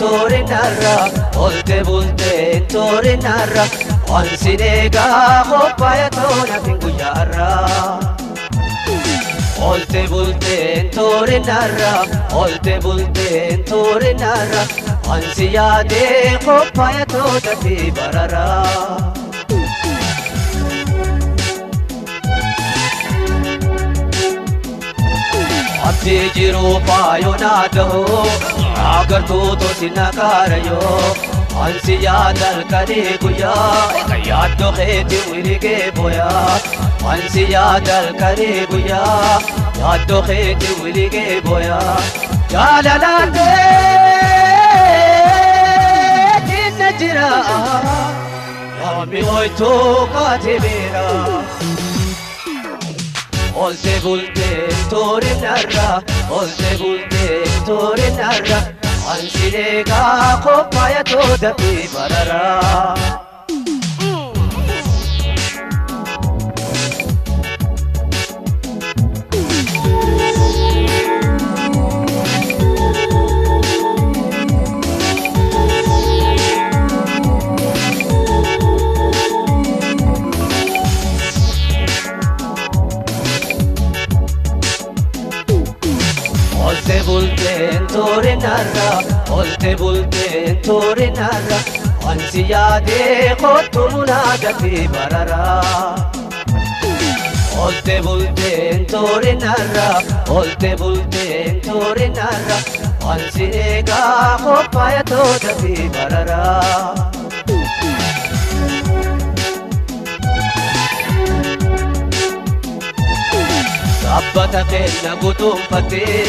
turinarra, olte bulteen turinarra, wansineegaa qophaayatoo nafin guyyaarra. Olte bulteen turinarra, olte bulteen turinarra, wansi yaadee qophaayatoo dafii barara. Abdii jiruu faayoo naa ta'uu agartuu tosi na kaarayoo ansi yaadal kadhee guyyaa yaaddoo keetii wiligee booyaa ansi yaadal kadhee guyyaa yaaddoo keetii wiligee booyaa jaalalaatee na jira yaami oytuu kaatee beera. Olte bulteen turinarra, olte bulteen turinarra, ansineegaa qophaayatoo dafii barara. Olte bulteen turinarra, olte bulteen turinarra, wansi yaadee kottu munaa dafii barara. Olte bulteen turinarra, olte bulteen turinarra, wansi eegaa qophaayatoo dafii barara. Sabbata kenna guutumfattee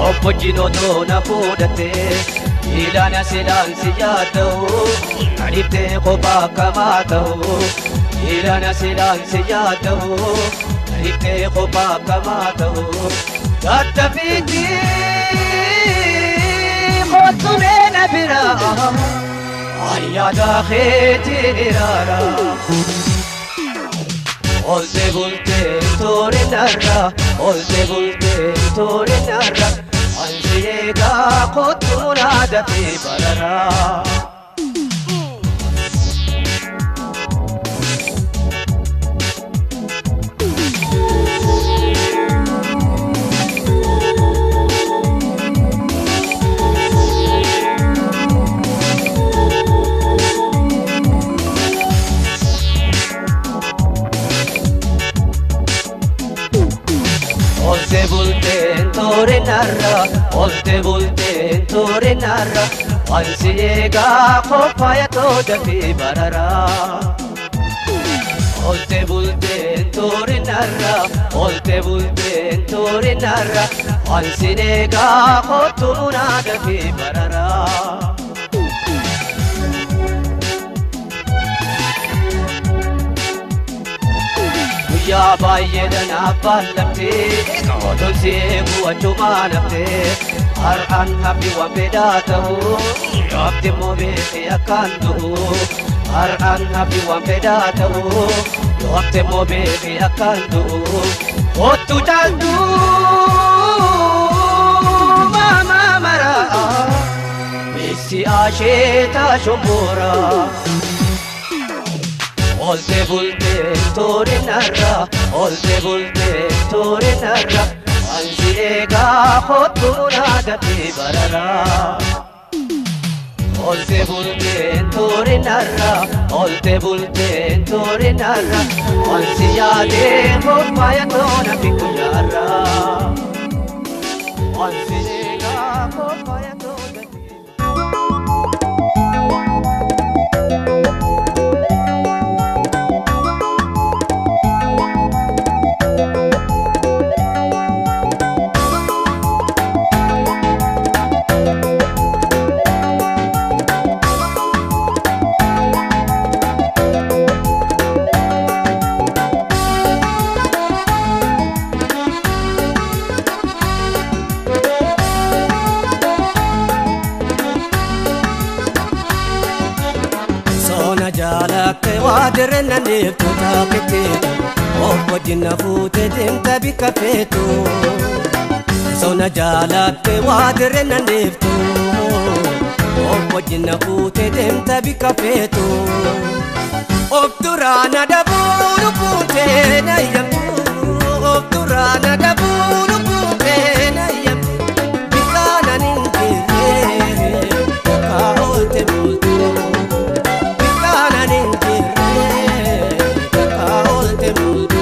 obbo Jinotoo na fuudhattee ilaana silaan si yaada'u na dhiftee kophaa akkamaa ta'u ilaana silaan si yaada'u na dhiftee kophaa akkamaa ta'u daddafiitti kottumee na bira ayyaada keetiin iraara. Olte bulteen turinarra, olte bulteen turinarra, ansi eegaa kottu munaa dafii barara. Olte bulteen turinarra, olte bulteen turinarra, wansi eegaa qophaayatoo dafii barara. Olte bulteen turinarra, olte bulteen turinarra, wansi eegaa kottu munaa dafii barara. Guyyaa baay'ee naaf bal'amtee otoon si eeguu achumaa naftee har'aan hafi waan fedhaa ta'uu yaabdi immoo beekee akkaan du'u har'aan hafi waan fedhaa ta'uu yaabdi immoo beekee akkaan du'u kottu caaltuu maamaa maraa beeksi asheetaa shomboraa. Olte bulteen turinarra, olte bulteen turinarra, ansi eegaa kottu munaa dafii barara. Olte bulteen turinarra, olte bulteen turinarra, ansi yaadee qophaayatoo nafi guyyaarra. Ansi eegaa qophaayatoo dafii. Waadirra neeftu taakiteetu obbo Jinna fuutee deemta bikka feetu. Sona jaalatte waadirra neeftu Wajjina fuutee deemta bika feetu Of duraana dabuu lubbuutee na eeyyamtu Of duraana dabuu lubbuutee na eeyyamtu Bikaanan hin jirre takka oolte bultu Bikaanan hin jirre takka oolte bultu.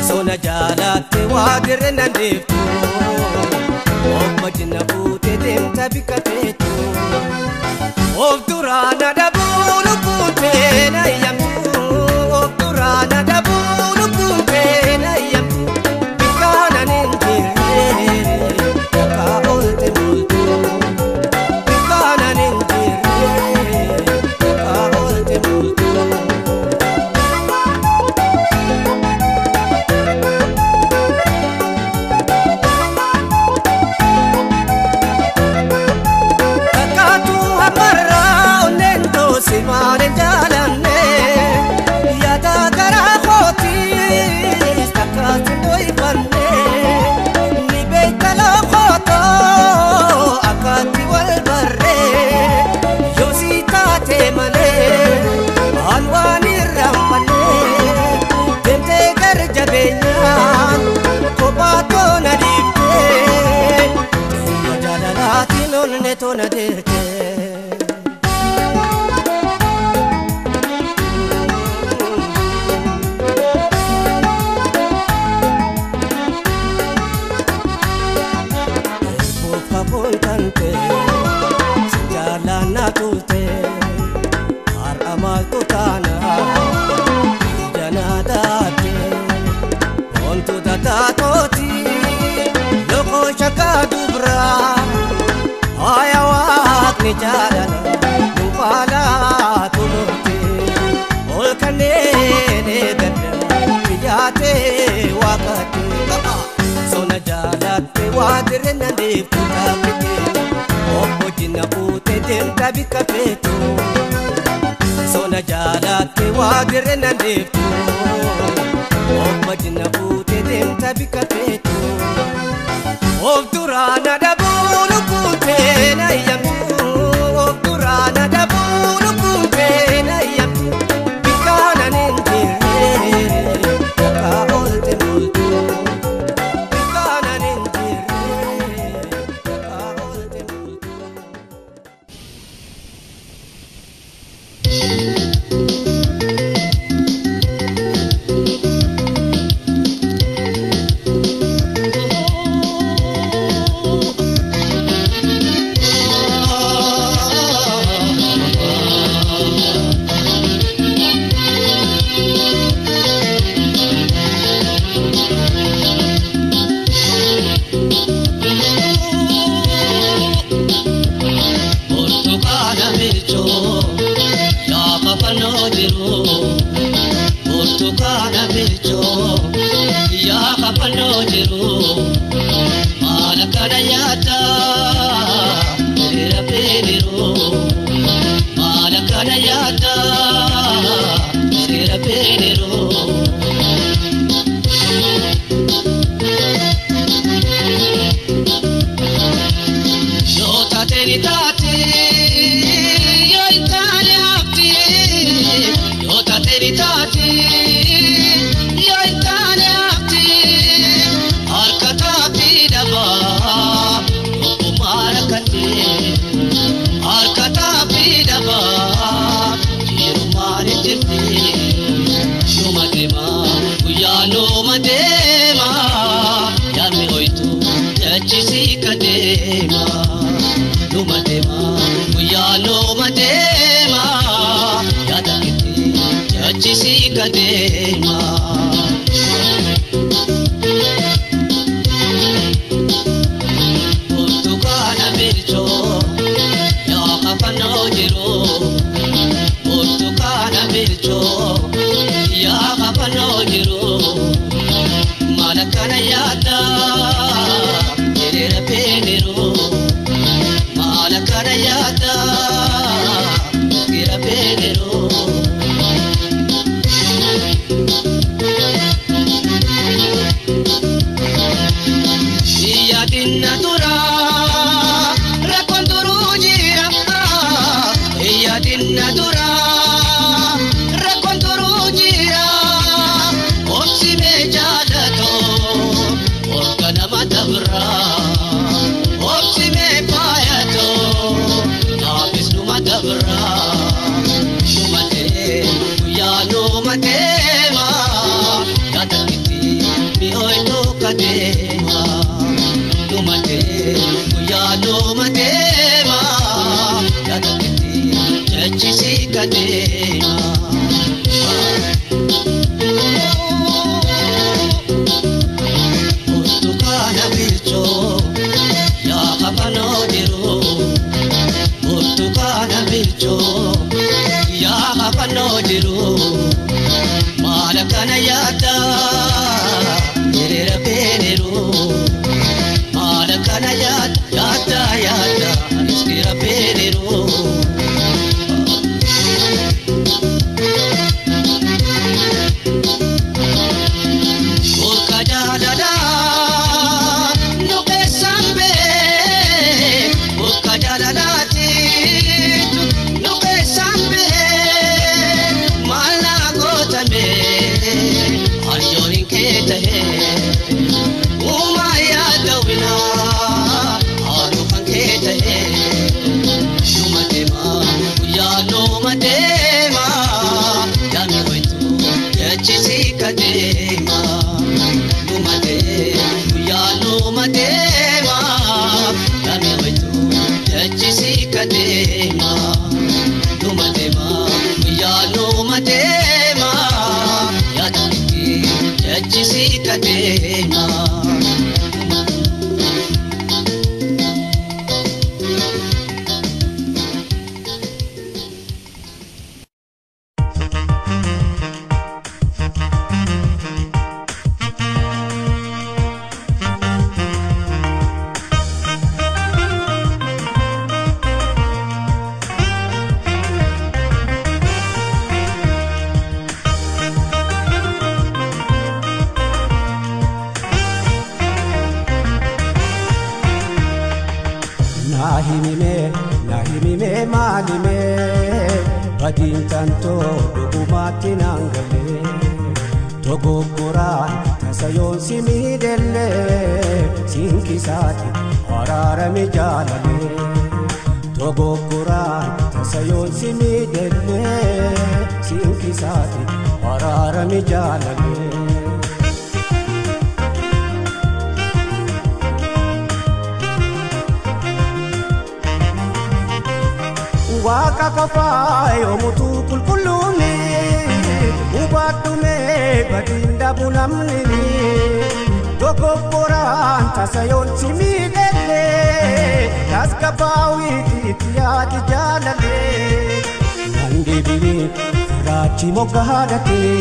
Sona jaalatte waa dirreen deeftu Obbo Jinna fuutee deemta bika feetu Of duraana dabuu lubbuutee na eeyyamtu Of duraana dabuu lubbuutee na eeyyamtu Bikaanan hin jirre takka oolte bultu Bikaanan hin jirre takka oolte bultu. Simane jaalanne yaada garaa kootiis takkaatti dho'ifanne ni beekta loqotoo akkaatti wal barree yoo si taate malee waan waan irraanfanne deemtee gara jabeenyaan kophaa toona dhiiftee xiyyoo jaalalaatiin onne toona deerte. Jaalala nuufaalaa toloote ol kanneen eegadda biyyaatee waaqatte sona jaalatte waa dirreen deeftu taphate obbo Jinna fuutee deemta bika feetu sona jaalatte waa dirreen deeftu obbo Jinna fuutee deemta bika feetu Of duraana dabuu lubbuutee na eeyyamtu Of duraana dabuu lubbuutee na eeyyamtu Bikaanan hin jirre takka oolte bultu Bikaanan hin jirre takka oolte bultu. Burtukaana bilchoo yaa kafanoo jiru. Burtukaana bilchoo yaa kafanoo jiru. Maal akkana yaadda hiriira beeniru. Maal akkana yaadda hiriira beeniru. Yaadinna dura rakkoon duruu jira. Yaadinna dura rakkoon duruu jira. Obsi mee jaalatoo olka nama dabra. Obsi mee faayatoo naafis numa dabra. Numa ta'ee guyyaa numa deema. Yaadakitti mi'ooytuu kadeema. Numa ta'ee guyyaa numa deema. Yaadakitti jechisii kadeema. Burtukaana bilchoo yaa kafanoo jiru. Burtukaana bilchoo yaa kafanoo jiru. Maal akkana yaadda hiriira beeniru. Maal akkana yaadda yaadda yaadda hiriira beeniru. Burqa jaalalaa nu keessaan bee. Burqa jaalalaatiitu nu keessaan bee. Maal naa gootame harjoon hin kee tahee. Uumaa yaadawinaa haaduu kan kee tahee. Numa deemaa guyyaa numa deemaa yaami hoytuu jechisii kadeema. Numa deemaa guyyaa numa deemaa yaami hoytuu jechisii kadeema. Numa deemaa guyyaa numa deemaa yaadakitti jechisii kadeema. Naahimime naahimime maalime badiin tantoo dhugumaatti naan galee dogoggoraan tasa yoon si miidhellee siinqisaati araarame jaalalee dogoggoraan tasa yoon si miidhellee siinqisaati araarame jaalalee. Waaqa qofaa yoomutu qulqulluuni hubadhume badiin dhabu namni dogoggoraan tasa yoon si miidhellee tasgabaawiitti yaadi jaalalee. Nan deebi'ee firaachi moggaadhatee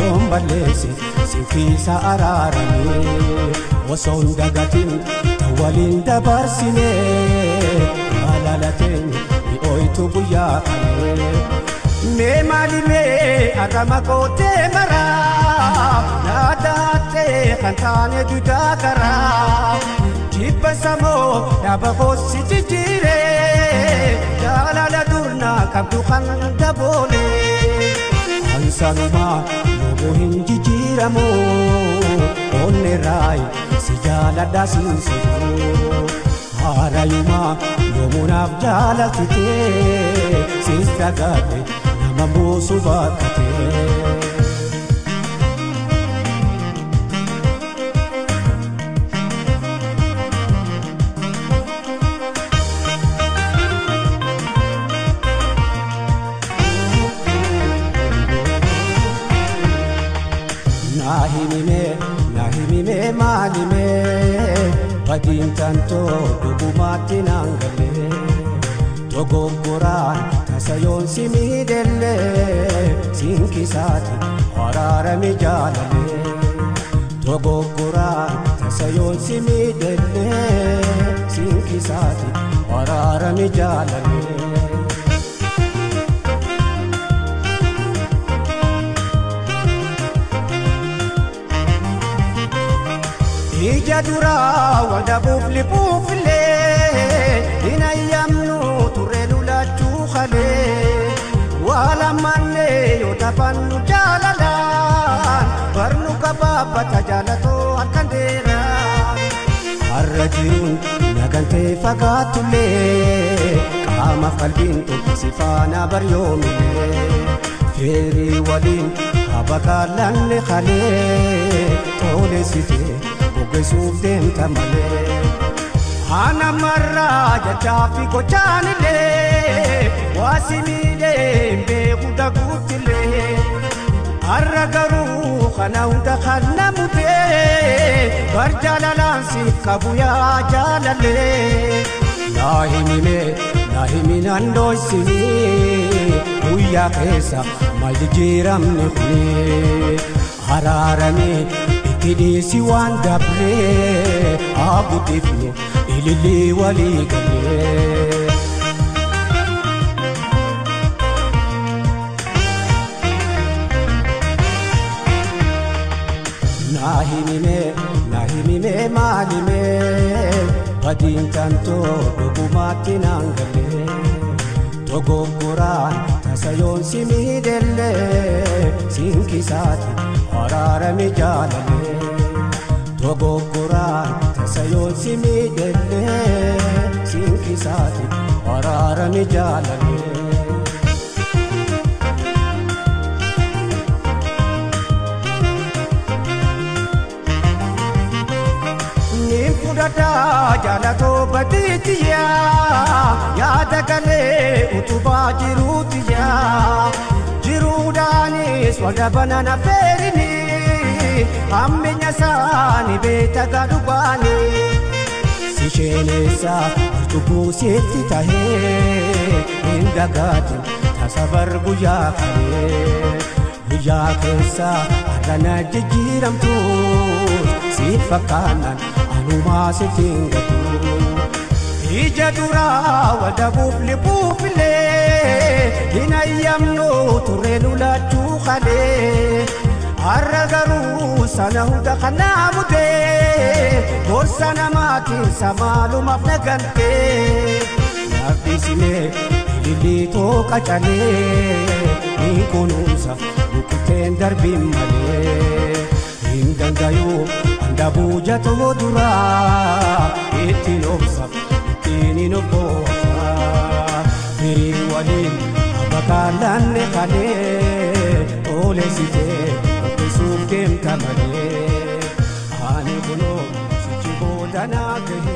yoon balleesse sinkiisa araaramee osoo hin dagatin tan waliin dabarsinee jaalalateen mi'ooytu guyyaa kanee. Mee maali mee arrama kootee maraa naadaattee kan taane duudaa karaa jibba samoo dhaaba koossi jijjiiree jaalala durnaa qabdu kan daboolee. Ansanumaa yoomuu hin jijjiiramu onnee raayi si jaaladha siin siruu. Haarayumaa yoomuunaaf jaalatitee siis dagaate nama buusu bakkatee. Naahimime Maalime badiin tantoo dhugumaatti naan galee dogoggoraan tasa yoon si miidhellee siinkisaati araarami jaalalee dogoggoraan tasa yoon si miidhellee siinkisaati araarami jaalalee. Ija duraa wal dhabuuf libuufillee hin ayyamnu turre lulachuu kalee waa lamannee yoo taphannu jaalalaan barnu gabaabbata jaalatoo harkaan dheeraa. Har'a jiruun nagantee fagaatullee qaamaaf qalbiin si faana baryoomilee feerii waliin habaqaalanne kalee toolessitee. Goggosuuf deemta malee Ana marraa jechaa fi gochaanillee waa si miidhee beeku daguutillee har'a garuu kana hunda kan namutee bar jaalalaan siif qabu yaa jaalallee. Naa himime naa himinaan dho'isinii guyyaa keessa maal jijjiiramni kuni araaramee. Itti waan dabree haguutifnu ililii walii galee. Naa himime maalime badiin tantoo dhugumaatti naan galee dogoggoraan tasa yoon si miidhellee siinkisaati araarami jaalalee. Dogoggoraan tasa yoon si miidhellee siinkisaati araarami jaalalee. Niin fudhadhaa jaalatoo badiitiyaa yaada galee utubaa jiruutiyaa jiruudhaanis wal dhabanaan affeerini. Ammenya saani beekta gadhubaani si sheenessa cubbuu sitti tahee hin dagaatin tasa bar guyyaa kalee guyyaa keessa har'a jijjiiramtuus si fakkaannaan anumaa sitti hin gatu. Ija duraa wal dhabuuf libuufillee hin ayyamnu turre lulachuu kalee. Har'a garuu sana hunda kan namutee gorsa namaatiin samaalumaaf nagantee Naaffisine ilillii tooka calee ni kunuunsa bukuteen darbiin malee hin dandayuu handabuu jatoo duraa ittiin obsa ittiin hin obboota firii waliin abakaalanne kalee toolessitee. Suuf deemta malee ani kunoo sichi booda naa gahee.